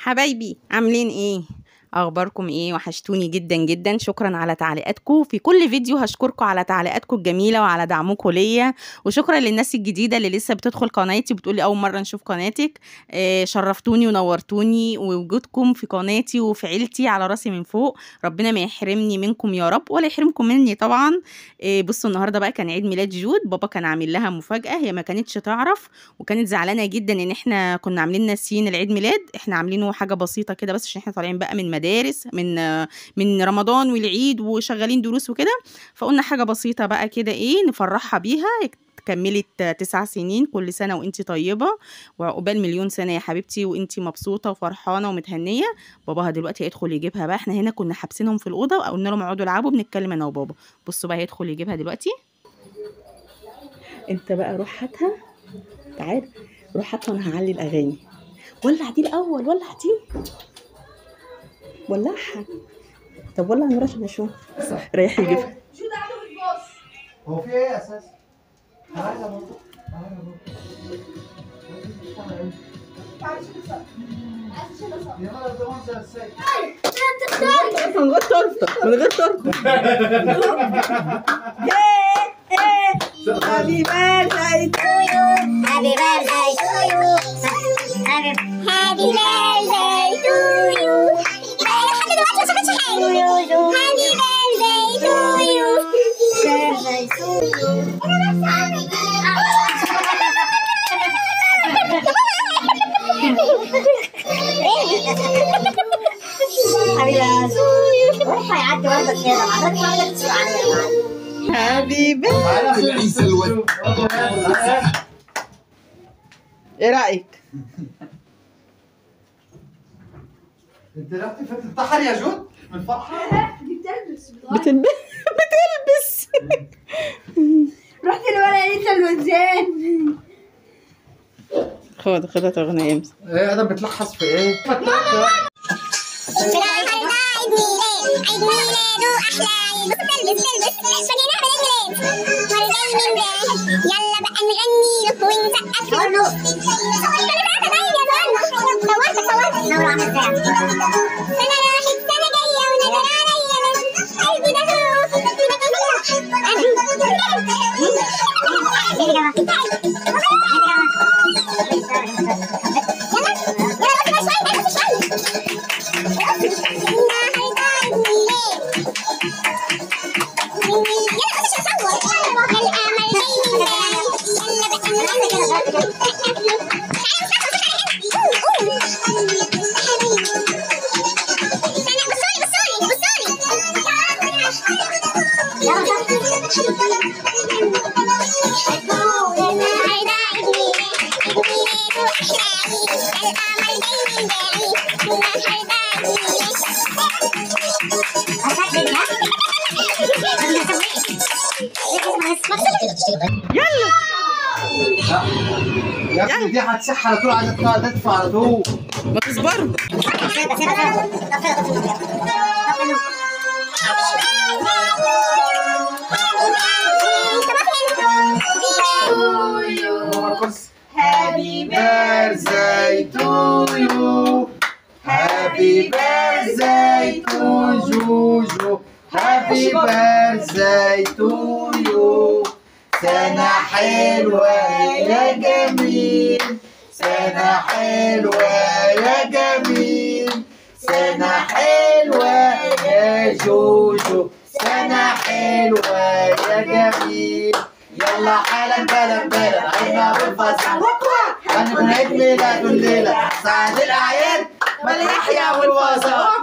حبايبي عاملين ايه؟ اخباركم ايه؟ وحشتوني جدا جدا. شكرا على تعليقاتكم في كل فيديو، هشكركم على تعليقاتكم الجميلة وعلى دعمكم ليا، وشكرا للناس الجديدة اللي لسه بتدخل قناتي وبتقولي اول مرة نشوف قناتك. شرفتوني ونورتوني، ووجودكم في قناتي وفي عيلتي على راسي من فوق. ربنا ما يحرمني منكم يا رب ولا يحرمكم مني طبعا. بصوا النهارده بقى كان عيد ميلاد جود، بابا كان عامل لها مفاجاة، هي ما كانتش تعرف وكانت زعلانة جدا ان احنا كنا عاملين ناسيين العيد ميلاد. احنا عاملينه حاجة بسيطة كده بس عشان احنا طالعين بقى من مدارس، من رمضان والعيد وشغالين دروس وكده، فقلنا حاجة بسيطة بقى كده ايه نفرحها بيها. كملت 9 سنين، كل سنة وانتي طيبة وعقبال مليون سنة يا حبيبتي وانتي مبسوطة وفرحانه ومتهنيه. باباها دلوقتي هيدخل يجيبها بقى، احنا هنا كنا حابسينهم في الاوضة وقلنا لهم اقعدوا العبوا، بنتكلم انا وبابا. بصوا بقى هيدخل يجيبها دلوقتي. انت بقى روح هاتها، تعال روح هاتها وانا هعلي الاغاني. ولع دي الاول، ولع دي، ولعها. طب ولع النور عشان اشوف. رايح يجيبها. شو ده عنده في الباص؟ هو في ايه اساسا؟ تعالى يا بابا، تعالى يا بابا. من غير تورته، من غير تورته. Happy birthday to you, happy birthday to you, happy birthday to you. لحد دلوقتي ما شافتش حاجة. Happy birthday to you, birthday to you. هيعدي برضه كده، ما اعرفش عليا. حبيبي ايه رأيك؟ انت رحتي فين تنتحر يا جود من الفرحة؟ بتلبس بتلبس. رحت لورا قالت الوزان. خد خدها اغنية امس. ايه ادم بتلحس في ايه؟ عيد ميلاد، عيد ميلاده احلى عيد. بص بتلبس تلبس فاكرين احنا عيد ميلاد ولا جاي من ده. يلا بقى نغني له ونسقف له. صورت صورت نور عامل ازاي؟ سنة راحت سنة جاية ونادر عليا قلبي ده يلا يا ابني دي هتسح على طول، عايزه تدفع على طول. ما تصبروا. Happy birthday to you, happy birthday to Jojo, happy birthday to you. سنة حلوة يا جميل، سنة حلوة يا جميل، سنة حلوة يا جوجو، سنة حلوة يا جميل. يلا حالا بلا بلا عينا بالفسحة، هنكون عيد ميلاد الليلة، سعد الأعياد واللحية والوسط.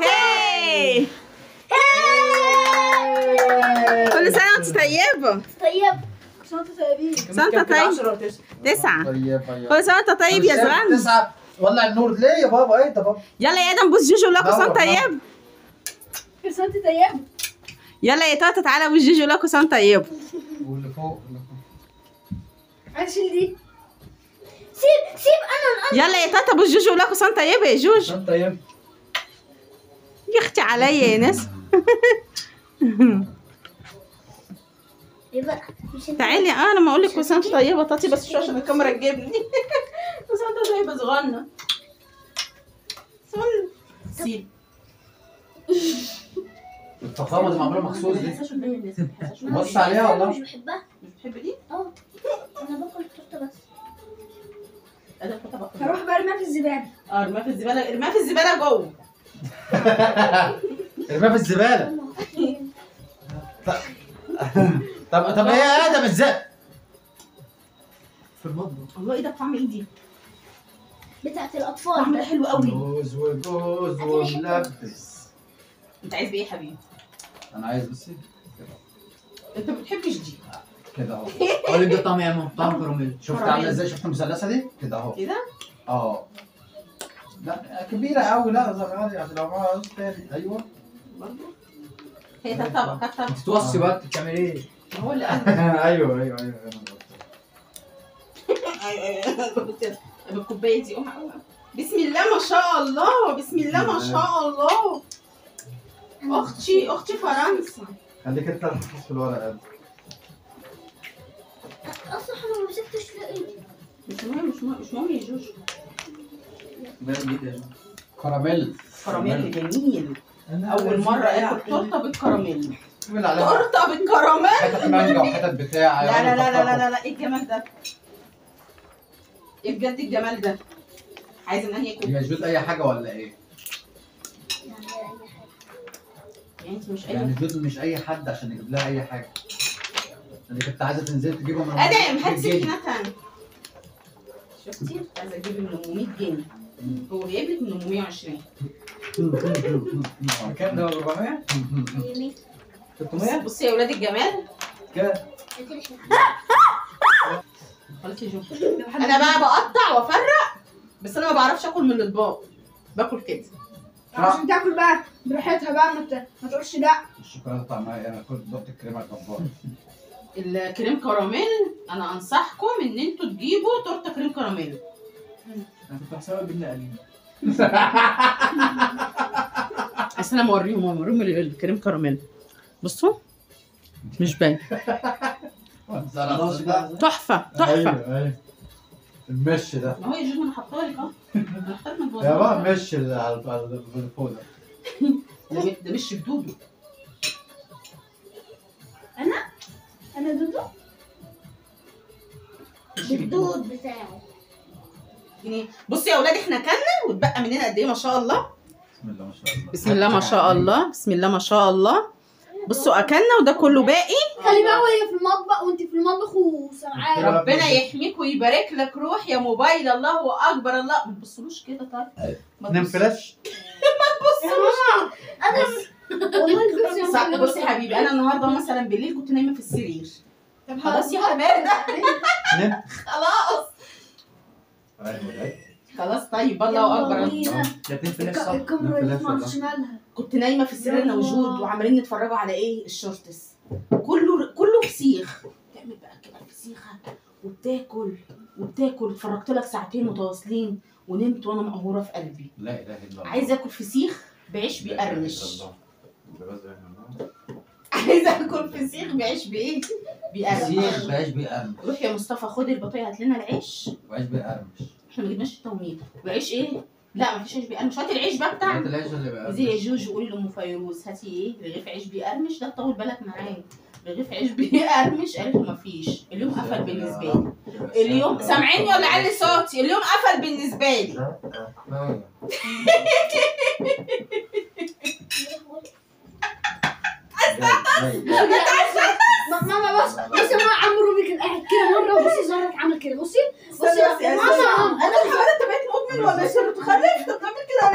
كل سنة وأنت طيبة. طيب كل سنة وأنت طيبين. سنة طيب 9. كل سنة وأنت طيب يا زلمة. 9. ولع النور ليه يا بابا؟ ايه ده بابا؟ يلا يا ادم بوس جوجو ولا كل سنة طيب. كل سنة وأنت طيب. يلا يا تاتا تعالى بوس جوجو ولا كل سنة طيب. واللي فوق عايز اشيل دي. سيب سيب انا. يلا يا تاتا بوس جوجو ولا كل سنة طيبة يا جوجو. سنة طيب. يا اختي عليا يا ناس. تعالي. انا ما اقول لك كل سنة وانت طيبة تاتي، بس شو عشان الكاميرا تجيبني. كل سنة وانت طيبة صغننه. صغننه. بصي الفخامة دي معمولة مخصوص دي. بص عليها والله. مش بحبها. مش بتحب دي؟ اه انا باكل التورتة بس. انا كنت باكل. هروح بقى ارميها في الزبالة. اه ارميها في الزبالة، ارميها في الزبالة جوه. ارميها في الزبالة. طب ايه يا ادم ازاي؟ في المطبخ. الله ايه ده بطعم ايه دي؟ بتاعت الاطفال. طعمها حلو قوي. موز وجوز وملبس. انت عايز بايه يا حبيبي؟ انا عايز بصي كده. انت ما بتحبش دي؟ كده اهو. قول لي ده طعم يا ماما، طعم كراميل. شفت عامله ازاي؟ شفت المثلثة دي؟ كده اهو. كده؟ اه لا كبيرة قوي، لا صغيرة عشان لو عاوز تاني. ايوه برضه هي طبق طبق. انت توصي بقى، انت بتعمل ايه؟ هو اللي قال. ايوه ايوه ايوه ايوه بالكوبايه دي. بسم الله ما شاء الله، بسم الله ما شاء الله. اختي اختي فرنسا. خليك انت تحفظ في الورقة دي. اصلا انا ما مسكتش في ايدي. مش مهم، مش مهم، مش مهم يا جوجو. كراميل. كراميل جميل. اول مرة اكل تورته بالكراميل. تورته بالكراميل، حتت مانجا وحتت بتاع. لا لا لا لا لا لا، ايه الجمال ده؟ ايه بجد الجمال ده؟ عايزه انهي كوب؟ يا جود اي حاجة ولا ايه؟ يعني اي حاجة. يعني انت مش اي، يعني جود مش اي حد عشان يجيب لها اي حاجة. اللي كنت عايزه تنزل تجيبها من ادم. هات سكينة ثانية. شفتي؟ كنت عايزه اجيب من 800 جنيه، هو جايب لك من 820. كام ده؟ 400؟ 300؟ بصي يا ولاد الجمال. كام؟ خلاص يا جو. انا بقى بقطع وافرق، بس انا ما بعرفش اكل من الاطباق، باكل كده عشان تاكل بقى براحتها بقى، ما تقولش لا. الشوكولاتة طعمها ايه؟ انا كنت ضبط الكريمة الجبار. الكريم كراميل انا انصحكم ان انتوا تجيبوا تورته كريم كراميل. انا كنت بحسبها جبنه قليل. اصل انا موريهم الكريم كراميل. بصوا مش باين. تحفة تحفة. ايوه ايوه المش ده. ما هو يا جوجو انا حاطاه لك اهو. انا حاطاه لك. يا بقى مش اللي على فوق ده. ده مش بدودو. انا دودو؟ بالدود بتاعه. بصوا يا اولاد احنا كلنا واتبقى مننا قد ايه ما شاء الله. بسم الله ما شاء الله. بسم الله ما شاء الله، بسم الله ما شاء الله. بصوا اكلنا وده كله باقي. خلي بقى وهي في المطبخ وانت في المطبخ وسرعانه. ربنا يحميك ويبارك لك. روح يا موبايل. الله اكبر. الله ما تبصلوش كده. طيب نم فلاش. ما تبصلوش. انا والله بصي يا حبيبي، انا النهارده مثلا بالليل كنت نايمة في السرير. طب خلاص يا حمادة. خلاص خلاص. طيب الله اكبر. الكاميرا دي ما اعرفش مالها. كنت نايمة في السرير انا وجود وعمالين نتفرجوا على ايه؟ ال shorts. كله فسيخ. تعمل بقى كده فسيخه وبتاكل وبتاكل. اتفرجت لك ساعتين متواصلين ونمت وانا مقهوره في قلبي. لا اله الا الله. عايزه اكل فسيخ بعيش بيقرمش. عايزه اكل فسيخ بعيش بايه؟ بيقرمش. فسيخ بعيش بيقرمش. روح يا مصطفى خد البطايه هات لنا العيش. وعيش بيقرمش. احنا ما جبناش التوميه. وعيش ايه؟ لا مفيش عيش بيقرمش. هاتي العيش بقى بتاعنا. هاتي العيش اللي بيقرمش. زي يا جوجو قولي لام فيروز هاتي ايه؟ رغيف عيش بيقرمش. ده طول بالك معايا. رغيف عيش بيقرمش. قالت له مفيش. اليوم قفل بالنسبة لي. اليوم سامعيني ولا علي صوتي؟ اليوم قفل بالنسبة لي. ماما بص بصي ماما، عمرو بيك قاعد كده مرة وبصي ظهرك عمل كده. بصي بصي يا ماما. انا حمادة انت بقيت مدمن ولا ايه؟ متخلف؟ انت بتعمل كده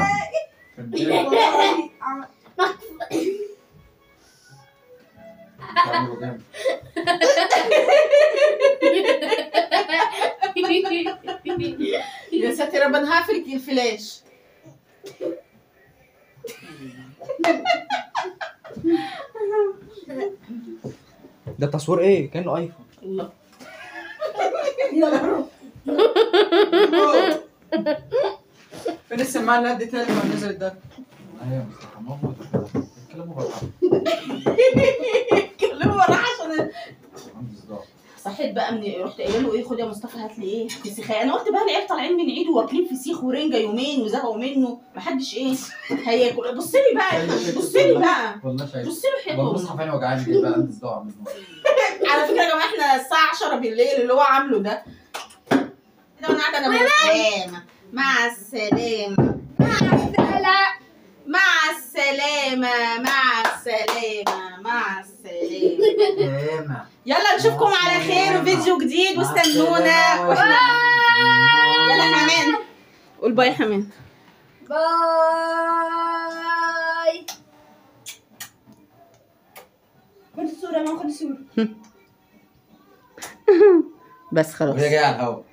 ليه؟ يا ساتر يا رب، انا هقفل الفلاش. ده تصوير ايه؟ كانه ايفون. الله. يلا روح. فين السماعة اللي اديتها لك لما نزلت ده؟ ايوه مصطفى موجود. اتكلموا بالراحة. اتكلموا بالراحة عشان عندي صداع. صحيح. صحيت بقى من رحت قايله له ايه، خد يا مصطفى هات لي ايه فسيخ. انا قلت بقى العيال طالعين من عيد وواكلين فسيخ ورنجه يومين وزهقوا منه، محدش ايه هياكل. بص لي بقى، بص لي بقى، والله شايف، بص لي حيطة. بصحى فين وجعان بقى عندي صداع منه. على فكرة يا جماعة احنا الساعة 10 بالليل اللي هو عامله ده كده، وانا قاعدة انا مع السلامة مع السلامة مع السلامة مع السلامة مع السلامة. يلا نشوفكم على خير وفيديو جديد، واستنونا. يلا حمان قول bye حمان. bye. خد الصورة يا ماما، خد الصورة. بس خلاص وهي جاية على الهوا.